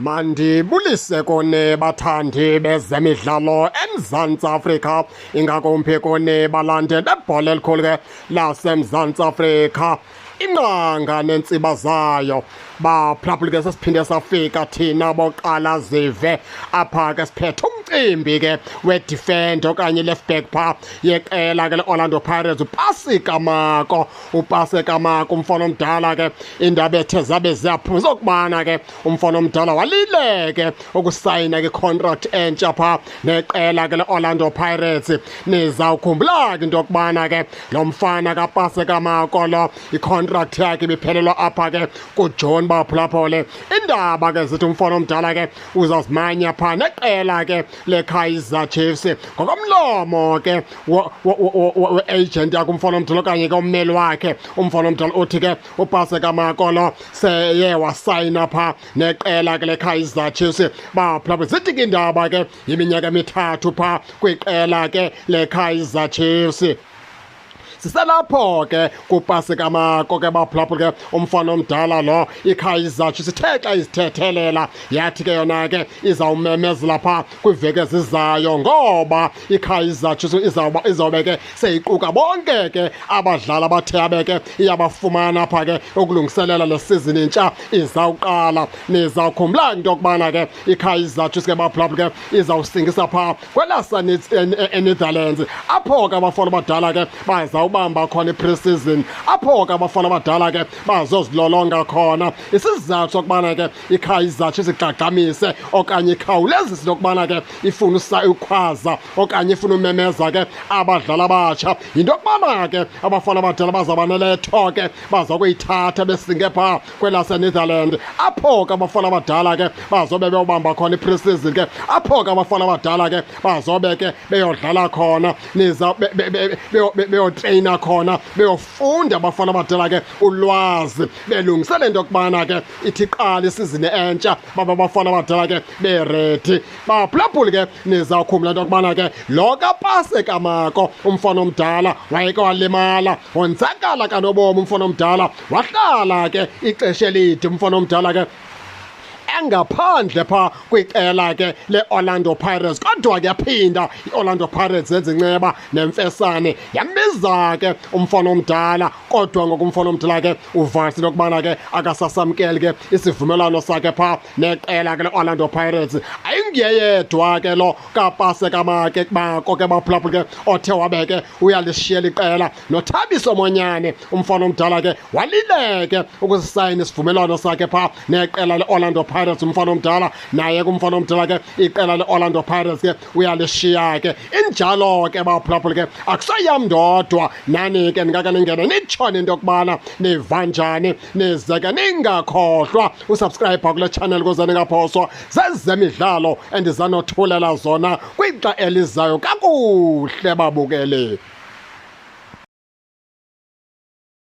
Mandibulise kuni bathandi bezemidlalo eMzantsi Afrika, ingakumbi kuni balandeli bebhola elikhulu ke laseMzantsi Afrika. Ingqanga nentsiba zayo baphulaphuli ke sesiphinde safika thina boqala zive apha ke siphethe umcimbi ke we-defend okanye left back pha yeqela ke le-Orlando Pirates, uPaseka Mako. uPaseka Mako umfana omdala ke, indaba ethe zabe ziyaphuma zokubana ke umfana omdala walile ke ukusayina ke contract entsha pha neqela ke le-Orlando Pirates. Nizawukhumbula ke into yokubana ke lo mfana kaPaseka Mako lo i-contract yakhe ibiphelelwa apha ke kuJohn. Baphulaphule, indaba ke zithi umfana omdala ke uzazimanya pha neqela ke le-Kaizer Chiefs. Ngokomlomo ke we-agent yakhe umfana omdala okanye ke ummeli wakhe umfana omdala, uthi ke uPaseka Mako lo seye wasayina pha neqela ke le-Kaizer Chiefs. Baphulaphule, zithi ke indaba ke yiminyaka emithathu pha kwiqela ke le-Kaizer Chiefs. Siselapho ke kuPaseka Mako ke, baphulaphula ke, umfana omdala lo iKaizer Chiefs ithe xa izithethelela yathi ke yona ke izawumemezela pha kwiiveki ezizayo, ngoba iKaizer Chiefs izawube ke seyiquka bonke ke abadlali abathe abe ke iyabafumana apha ke ukulungiselela le season intsha izawuqala. Nizawukhumbula into yokubana ke iKaizer Chiefs ke, baphulaphula ke, izawusingisa pha kwelasa eNetherlands, apho ke abafana abadala ke bazawubamba khona i-pre-season, apho ke abafana abadala ke bazozilolonga khona. Isizathu sokubana ke iKaizer Chiefs igqagqamise okanye ikhawulezise into yokubana ke ifuna ukhwaza okanye ifuna umemeza ke abadlali abatsha yinto yokubana ke abafana abadala bazawuba neletho ke baza kuyithatha besinge phaa kwelaseNetherland, apho ke abafana abadala ke bazobe beyobamba khona i-pre-season ke, apho ke abafana abadala ke bazobe ke beyodlala khona, niza beyotreyina khona, beyofunda abafana abadala ke ulwazi, belungisele into yokubana ke ithi iqala isizini entsha baba abafana abadala ke be-ready. Baphulaphuli ke, nizawukhumbula into yokubana ke lo kaPaseka Mako umfana omdala wayeke walimala, wonzakala kanobomi umfana omdala, wahlala ke ixesha elide umfana omdala ke engaphandle pha kwiqela ke le-Orlando Pirates. Kodwa ke yaphinda i-Orlando Pirates yenza inceba nemfesane, yambiza ke umfana omdala. Kodwa ngoku umfana omdala ke uvasi into yokubana ke akasasamkeli ke isivumelwano sakhe pha neqela ke le-Orlando Pirates. Ayinguye yedwa ke lo kaPaseka Make Mako ke, baphulaphula ke, othe wabe ke uyalishiyela iqela. NoThabiso Monyane umfana omdala ke walile ke ukusayina isivumelwano sakhe pha neqela le-Orlando Pirates. Umfana omdala naye ke, umfana omdala ke, iqela le-Orlando Pirates ke uyalishiya ke. Injalo ke, baphulaphula ke, akuseyam ndodwa, nani ke ningake ningene nitshone into yokubana niva njani. Nize ke ningakhohlwa u-subscribe kule channel ukuze ningaphoswa zezemidlalo endizanothulela zona kwixa elizayo. Kakuhle, babukeli.